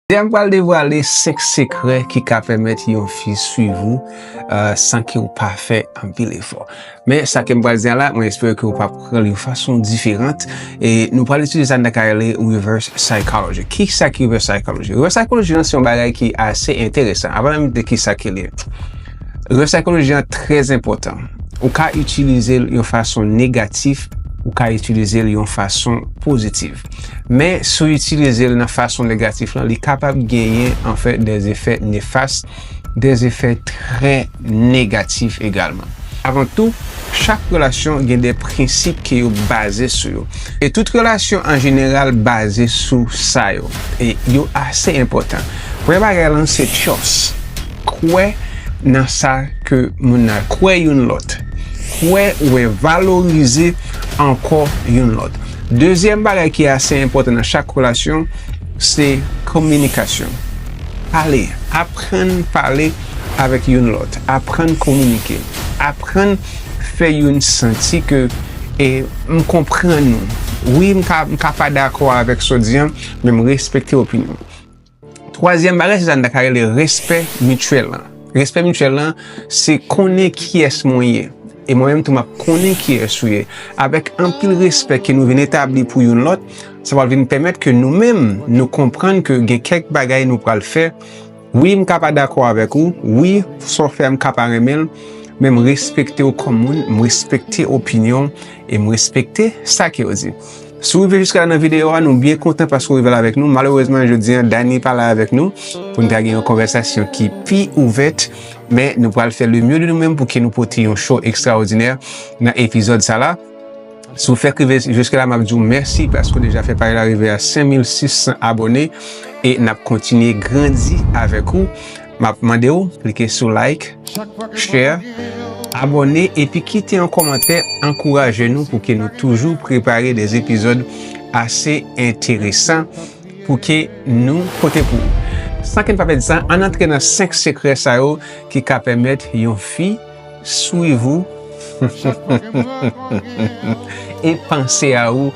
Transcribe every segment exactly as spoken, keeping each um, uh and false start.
Jodi a m pral devwale senk sekrè ki ka pèmèt yon fi swiv ou, euh, san ke w pa fè anpil efò. Men sa ke m pral di a la, mwen espere ke w p ap pran l yon fason diferan. E nou pral itilize sa n ta ka rele reverse psychology. Ki sa ki reverse psychology? Reverse psychology lan se yon bagay ki ase enteresan. Avan menm de ki sa ki li ye. Reverse psychology an trè enpòtan. Ou ka itilize l yon fason negatif, ou ka itilize l yon fason pozitif. Men si w itilize l nan fason negatif lan, li kapab genyen, anfèt, des effets néfastes, des effets très négatifs également. Avan tou, chak relasyon gen de prensip ke yo baze sou yo. E tout relasyon an jeneral baze sou sa yo. E yo ase enpòtan. Premye bagay lan se trust. Kwè nan sa ke moun nan kwè youn lòt. Kwè ou valorize ankò youn lòt. Dezyèm bagay ki ase enpòtan nan chak relasyon, se kominikasyon. Pale, aprann pale avèk youn lòt, aprann kominike, aprann fè youn santi ke, e, m konprann ou. Wi, m ka, m ka pa dakò avèk sa w di an, men m respekte opinyon. Twazyèm bagay, se sa n ta ka rele respè mityèl lan. Respè mityèl lan, se konnen kiyès mwen ye. E mwen menm tou, m ap konnen kiyès ou ye. Avèk anpil respè ke nou vin etabli pou youn lòt, sa pral vin pèmèt ke nou menm, nou konprann ke gen kèk bagay nou pral fè. Wi, m ka pa dakò avèk ou. Wi, sa w fè a, m ka pa renmen l. Men m respekte w kòm moun, m respekte opinyon w, e m respekte sa ke w di. Si w rive jiska la nan videyo a, nou byen kontan paske w rive la avèk nou. Malerezman, jodi a, Dany pa la avèk nou pou n ta gen yon konvèsasyon ki pi ouvèt, men nou pral fè le mieux de nou menm pou ke nou pote yon show ekstraòdinè nan epizòd sa la. Si w fèk rive jiska la, m ap di w mèsi paske w deja fè paj la rive a senk mil sis san abòne e n ap kontinye grandi avèk ou. M ap mande w klike sou like, share, abòne epi kite yon kòmantè, ankouraje nou pou ke nou toujou prepare de epizòd ase enteresan pou ke nou pote pou ou. San ke n pa pèdi tan, ann antre nan senk sekrè sa yo ki ka pèmèt yon fi swiv ou e panse a ou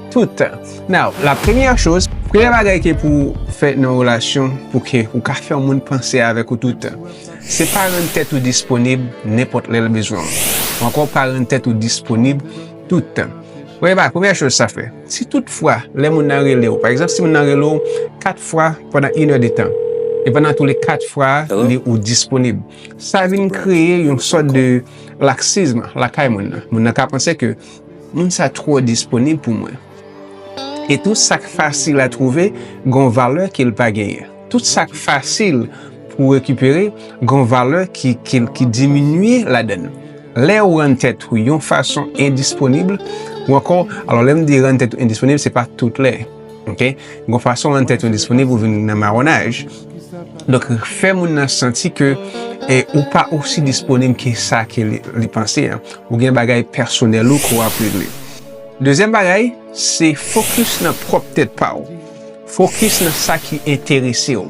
tout tan. Now, la première chose, premye bagay ke pou w fè nan yon relasyon pou ke ou ka fè yon moun panse avèk ou tout tan, se pa rann tèt ou disponib nenpòt lè l bezwen w. Ou ankò pa rann tèt ou disponib tout tan. Premye bagay, premyè choz sa fè. Si tout fwa, lè moun nan rele w, pa egzanp, si moun nan rele w kat fwa pandan inèdtan, e pandan tou le kat fwa a, li ou disponib, sa vin kreye yon sòt de laksism lakay moun nan. Moun nan ka panse ke moun sa twò disponib pou mwen. E tou, sa k fasil a twouve, gon valè ke l pa genyen. Tout sa k fasil pou w rekipere, gon valè ki, ki, ki diminye ladan l. Lè w rann tèt ou yon fason endisponib, ou ankò, alò, lè m di rann tèt ou endisponib, se pa tout lè. Oke? Gon fason w rann tèt ou endisponib, ou vin nan mawonaj. Donk, fè moun nan santi ke, e, ou pa osi disponib ke sa ke li, li panse an. Ou gen bagay pèsonèl ou ke w ap regle. Dezyèm bagay, se fokis nan pwòp tèt pa w. Fokis nan sa ki enterese w.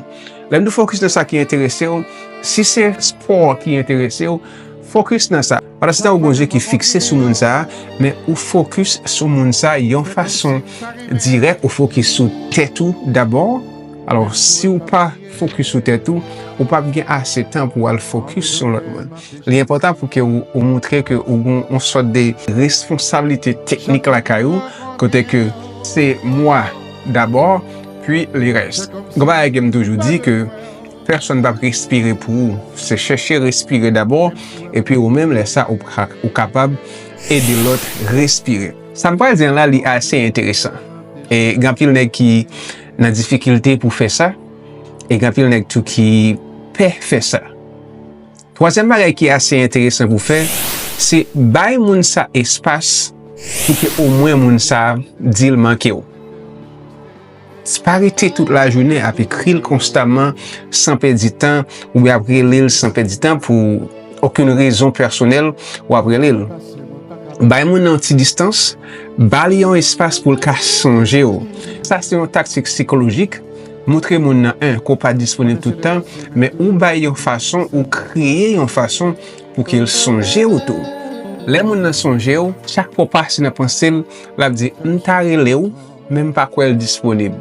Lè m di w fokis nan sa ki enterese w, si se spò ki enterese w, fokis nan sa. Pandan se tan ou gon zye ki fikse sou moun sa a, men ou fokis sou moun sa a yon fason dirèk, ou fokis sou tèt ou dabò. Alò, si w pa fokis sou tèt ou, ou p ap gen ase tan pou w al fokis sou lòt moun. Li enpòtan pou ke ou, ou montre ke ou gon yon sòt de responsablite teknik lakay ou, kote ke se mwa dabò, pi le rès. Gon bagay ke m toujou di ke pèsonn p ap respire pou ou. Se chèche respire dabò, epi ou menm, lè sa, ou ka, ou kapab ede lòt respire. Sa m pral di an la, li ase enteresan. E gen anpil nèg ki nan difikilte pou fè sa, e gen anpil nèg tou ki pè fè sa. Twazyèm bagay ki ase enteresan pou fè, se bay moun sa espas pou ke omwen moun sa di l manke w. Pa rete tout lajounen ap ekri l konstaman, san pèdi tan, oubyen ap rele l san pèdi tan pou okenn rezon pèsonèl, w ap rele l. Bay moun nan yon ti distans, ba li yon espas pou l ka sonje w. Sa se yon taktik sikolojik, montre moun nan, en, ke w pa disponib tout tan, men ou bay yon fason, ou kreye yon fason pou ke l sonje w tou. Lè moun nan sonje w, chak fwa w pase nan panse l, l ap di, "M ta rele w, men m pa kwè l disponib."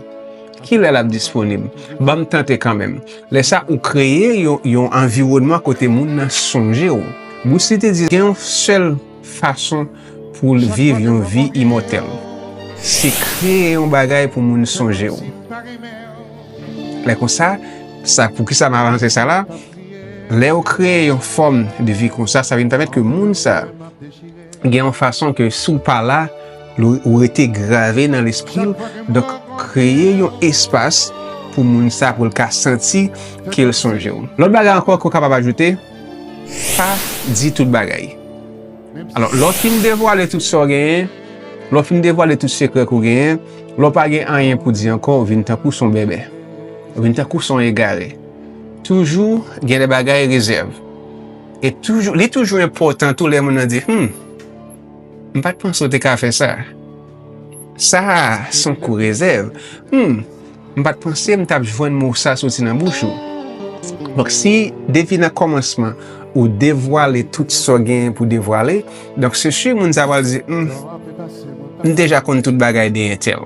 Kilè l ap disponib? Ban m tante kanmenm. Lè sa, ou kreye yon, yon anviwònman kote moun nan sonje w. Bruce Lee te di, gen yon sèl fason pou l viv yon vi imòtèl. Se kreye yon bagay pou moun sonje w. Lè konsa, sa, poukisa m avanse sa la? Lè w kreye yon fòm de vi konsa, sa vin pèmèt ke moun sa gen yon fason ke si w pa la, l, ou rete grave nan lespri l. Donk, kreye yon espas pou moun sa, pou l ka santi ke l sonje w. Lòt bagay ankò ke w kapab ajoute, pa di tout bagay. Alò, lè w fin devwale tout sa w genyen, lè w fin devwale tout sekrè ke w genyen, lè w pa gen anyen pou di ankò, ou vin tankou s on bèbè. Ou vin tankou s on egare. Toujou gen de bagay rezèv. E toujou, li toujou enpòtan tou lè moun nan di, hmm, m pa t panse w te ka fè sa. Sa a s on kou rezèv. Hmm, m pa t panse m t ap jwenn mo sa soti nan bouch ou. Donk, si depi nan kòmansman ou devwale tout sa w genyen pou devwale, donk, se si moun sa pral di, hmm, m deja konn tout bagay de entèl.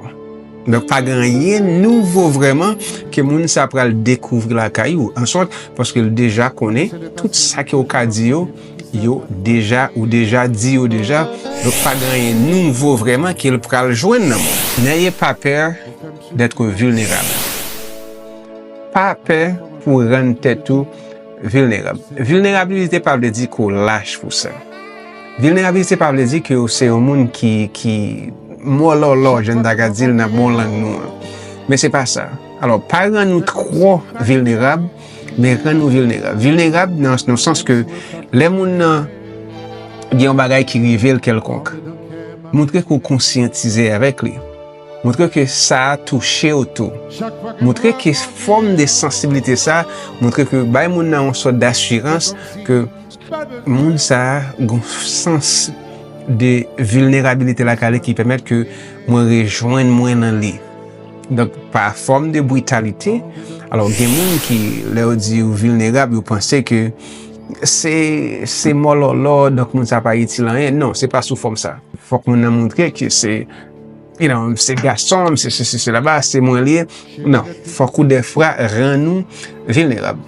Donk, pa gen anyen nouvo vrèman ke moun sa pral dekouvri lakay ou. Answèt, paske l deja konnen tout sa ke w ka di yo, yo deja, ou deja di yo deja. Donk, pa gen anyen nouvo vrèman ke l pral jwenn nan moun. N'ayez pas peur d'être vulnérable. Pa pè pou rann tèt ou vilnerab. Vilnerabilite pa vle di ke w lach pou sa. Vilnerabilite pa vle di ke w se yon moun ki, ki mòlòlò, jan n ta ka di l nan bon lang nou an. Men se pa sa. Alò, pa rann ou twò vilnerab, men rann ou vilnerab. Vilnerab nan, nan sans ke lè moun nan gen yon bagay ki rive l kèlkonk, montre ke w konsyantize avèk li. Montre ke sa a touche w tou. Montre ke fòm de sansiblite sa a, montre ke bay moun nan yon sòt dasirans ke moun sa a gen yon sans de vilnerabilite lakay li ki pèmèt ke mwen rejwenn mwen nan li. Donk, pa fòm de britalite. Alò, gen moun ki, lè yo di yo vilnerab, yo panse ke se, se mòlòlò, donk moun sa pa itil anyen. Non, se pa sou fòm sa. Fòk moun nan montre ke se, you know, se gason m, se sesi, se sela, se mwen li ye. Non, fòk ou dèfwa rann ou vilnerab.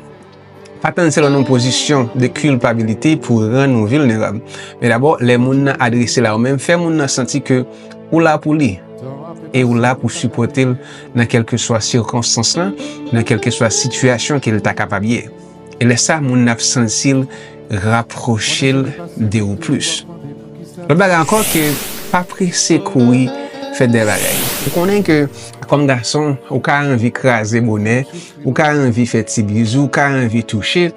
Pa tann se lè w nan yon pozisyon de kilpabilite pou rann ou vilnerab. Men dabò, lè moun nan adrese l a ou menm, fè moun nan santi ke ou la pou li. E ou la pou sipòte l nan kèlkeswa sikonstans lan, nan kèlkeswa sitiyasyon ke l ta kapab ye. E lè sa, moun nan ap santi l rapwoche l de ou plis. Lòt bagay ankò ke pa prese kouri fè de bagay. Ou konnen ke kòm gason, ou ka anvi kraze bonè, ou ka anvi fè ti bizou, ou ka anvi touche,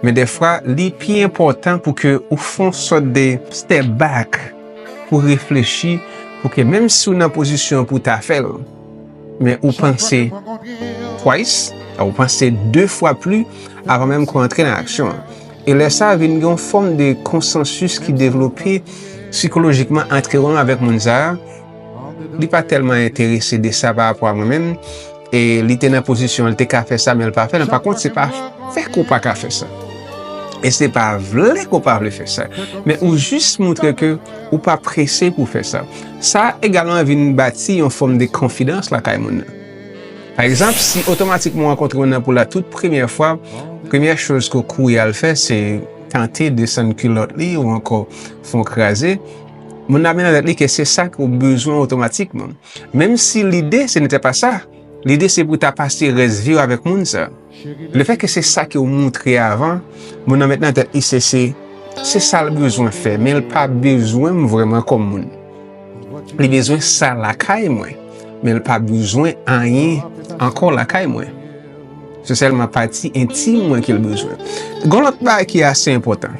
men dèfwa, li pi enpòtan pou ke ou fè yon sòt de step back pou reflechi, pou ke menm si w nan pozisyon pou w ta fè l, men ou panse twice, ou panse de fwa pli avan menm ke w antre nan aksyon an. E lè sa a vin gen yon fòm de konsansis ki devlope sikolojikman ant ou menm avèk moun sa a. Li pa tèlman enterese de sa pa rapò a mwen menm, e li te nan pozisyon, li te ka fè sa, men l pa fè l. Pa kont, se pa fè ke w pa ka fè sa. E se pa vle ke w pa vle fè sa. Men ou jis montre ke ou pa prese pou fè sa. Sa egalman vin bati yon fòm de konfidans lakay moun nan. Pa egzanp, si otomatikman w rankontre moun nan pou la tout premyè fwa, premyè choz ke w kouri al fè, se tante desann kilòt li ou ankò fè yon kraze, moun nan met nan tèt li ke se sa ke w bezwen otomatikman. Menm si lide, ce n'était pas ça. Lide, se pou w ta pase rès vi w avèk moun sa. Lefètke se sa ke w montre avan, moun nan met nan tèt li se, se, se sa l bezwen fè, men l pa bezwen m vrèman kòm moun. Li bezwen sa lakay mwen, men l pa bezwen anyen ankò lakay mwen. Se sèlman pati entim mwen ke l bezwen. Gon lòt bagay ki ase enpòtan.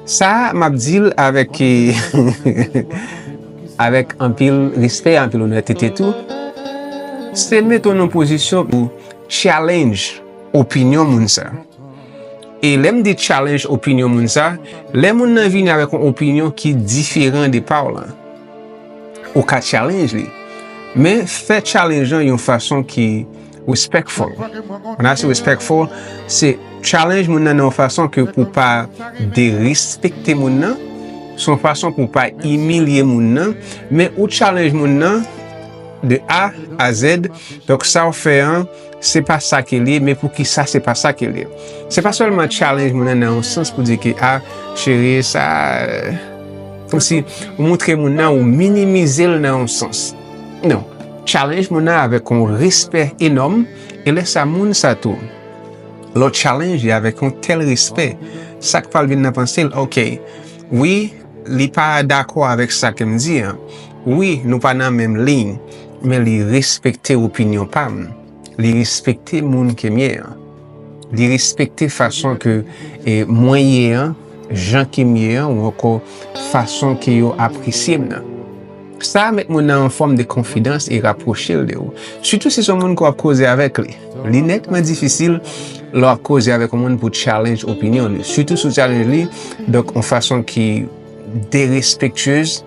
Sa a, m ap di l avèk, avèk anpil respè, anpil onètete tou. Se mete w nan pozisyon pou challenge opinyon moun sa. E lè m di challenge opinyon moun sa, lè moun nan vini avèk yon opinyon ki diferan de pa w lan, ou ka challenge li. Men fè challenge lan yon fason ki respectful. When I say respectful, se challenge moun nan nan yon fason ke pou pa derespekte moun nan, se yon fason pou pa imilye moun nan, men ou challenge moun nan de A a Z. Donk, sa w fè an, se pa sa ke l ye, men poukisa se pa sa ke l ye. Se pa sèlman challenge moun nan nan yon sans pou di ke, a, cheri, sa, kòmsi ou montre moun nan, ou minimize l nan yon sans. Non. Challenge moun nan avèk yon respè enòm, e lè sa moun sa tou, lè w challenge li avèk yon tèl respè, sa k pral vin nan panse l, ok, wi, li pa dakò avèk sa ke m di an. Wi, nou pa nan menm liy, men li respekte opinyon pa m. Li respekte moun ke m ye an. Li respekte fason ke, e, mwen ye an, jan ke m ye an, ou ankò fason ke yo apresye m nan. Sa a mèt moun nan yon fòm de konfidans e rapwoche l de ou. Sitou si se yon moun ke w ap koze avèk li. Li nètman difisil lè w ap koze avèk yon moun pou challenge opinyon li. Sitou si w challenge li, donk, yon fason ki derespektyez,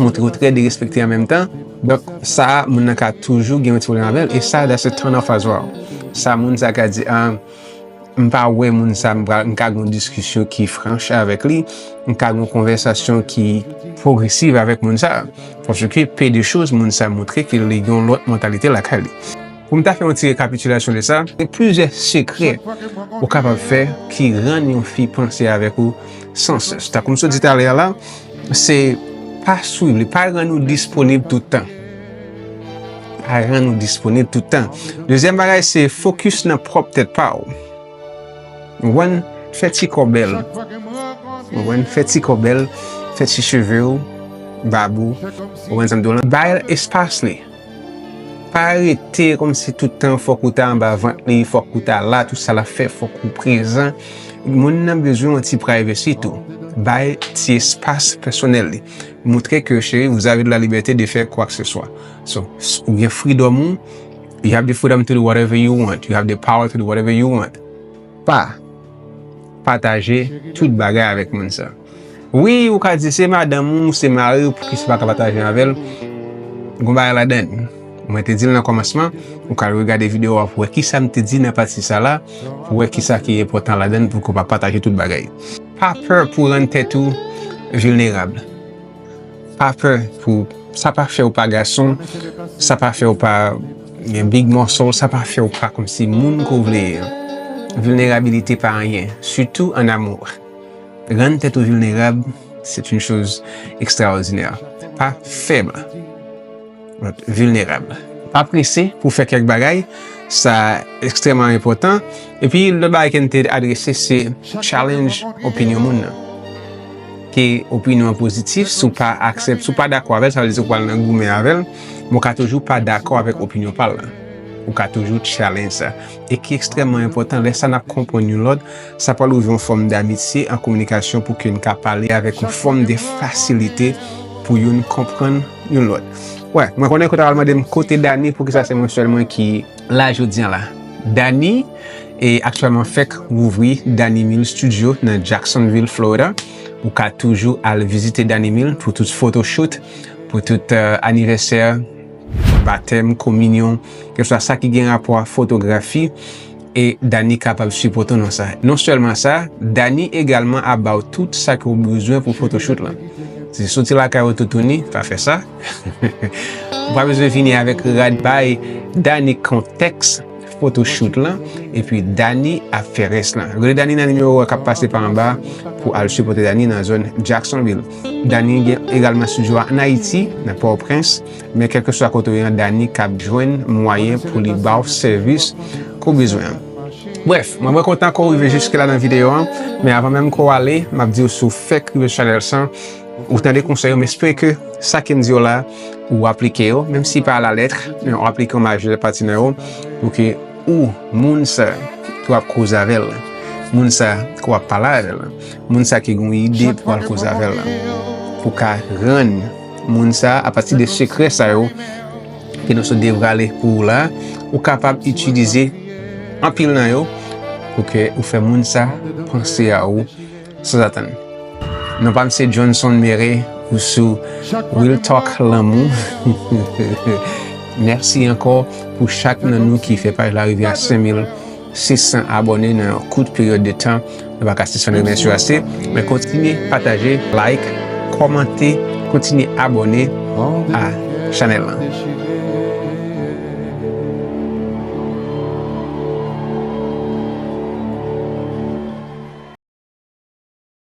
montre w trè derespekte an menm tan. Donk, sa a, moun nan ka toujou gen yon ti pwoblèm avè l. E sa, that's a turn off as well. Sa, moun sa ka di, a, m pa wè moun sa, m pral, m ka gen yon diskisyon ki franch avèk li, m ka gen yon konvèsasyon ki pwogresiv avèk moun sa. Paske, pe de choz, moun sa montre ke li gen yon lòt mantalite lakay li. Pou m ta fè yon ti rekapitilasyon de sa, gen plizyè sekrè ou kapab fè ki rann yon fi panse avèk ou san sès. Tankou m sot di talè a la, se pa swiv li, pa rann ou disponib tout tan. Pa rann ou disponib tout tan. Dezyèm bagay, se fokis nan pwòp tèt pa w. Ou konprann? Fè ti kò bèl. Ou konprann? Fè ti kò bèl, fè ti cheve w, bab ou. Ou konprann sa m di w lan? Bay espas li. Pa rete kòmsi tout tan fòk ou ta anba vant li, fòk ou ta la, tout sa l ap fè, fòk ou prezan. Moun nan bezwen yon ti privacy tou. Bay ti espas pèsonèl li. Montre ke, chérie, vous avez de la liberté de faire quoi que ce soit. So, s-, ou gen freedom ou, you have the freedom to do whatever you want. You have the power to do whatever you want. Pa pataje tout bagay avèk moun sa. Wi, ou ka di se madanm ou, se mari w, poukisa w pa ka pataje avè l? Gon bagay ladan l. Mwen te di l nan kòmansman, ou ka al regade videyo a pou wè kisa m te di nan pati sa la, pou wè kisa ki enpòtan ladan l pou ke w pa pataje tout bagay. Pa pè pou rann tèt ou vilnerab. Pa pè pou, sa pa fè w pa gason, sa pa fè w pa gen big muscle, sa pa fè w pa kòmsi moun ke w vle ye an. Vilnerabilite pa anyen, sitou an amour. Rann tèt ou vilnerab, c'est une chose extraordinaire. Pa fèb. Vilnerab. Pa prese pou fè kèk bagay, sa ekstrèmman enpòtan. Epi, lòt bagay ke n te adrese, se challenge opinyon moun nan. Ke opinyon an pozitif, si w pa aksep-, si w pa dakò avè l, sa vle di w pral nan goumen avè l, men w ka toujou pa dakò avèk opinyon pa l lan. Ou ka toujou challenge sa. E ki ekstrèmman enpòtan, lè sa n ap konprann youn lòt, sa pral ouvri yon fòm damitye an kominikasyon pou ke n ka pale avèk yon fòm de fasilite pou youn konprann youn lòt. Wè, mwen konnen ke w ta pral mande m kote Dani, poukisa se mwen sèl mwen ki la jodi a la. Dani, e, aktyèlman fèk wouvri Dani Mill Studio nan Jacksonville, Florida. Ou ka toujou al vizite Dani Mill pou tout photoshoot, pou tout, euh, anivèsè, batèm, kominyon, kèlkeswa sa ki gen rapò a fotografi, e Dani kapab sipòte w nan sa. Non sèlman sa, Dani egalman ap ba w tout sa ke w bezwen pou photoshoot lan. Si soti lakay ou toutouni, pa fè sa. Ou pa bezwen vini avèk rad, bay Dani kontèks photoshoot lan, epi Dani ap fè rès lan. Rele Dani nan nimewo a k ap pase pa anba pou al sipòte Dani nan zòn Jacksonville. Dani gen egalman studio a ann Ayiti, nan Pòtoprens, men kèlkeswa kote w ye an, Dani kab jwenn mwayen pou li ba w sèvis ke w bezwen an. Brèf, mwen, mwen kontan ke w rive jiske la nan videyo an, men avan menm ke w ale, m ap di w si w fèk rive sou chanèl sa, ou tande konsèy yo, m espere ke sa ke m di w la, ou aplike yo, menm si pa alalèt, men ou aplike yon majè pati nan yo, pou ke ou, moun sa ke w ap koze avè l, moun sa ke w ap pale avè l, moun sa ki gen yon ide pou w al koze avè l la, pou w ka rann moun sa, apati de sekrè sa yo ke nou sot devwale pou ou la, ou kapab itilize anpil nan yo pou ke ou fè moun sa panse a ou sanzatann. Non pa m se Johnson Mere, ou sou Real Talk Lanmou. Mèsi ankò pou chak nan nou ki fè paj la rive a senk mil sis san abòne nan yon kout peryòd de tan. Nou pa ka sispann remèsye w ase, men kontinye pataje, like, kòmante, kontinye abòne a chanèl lan.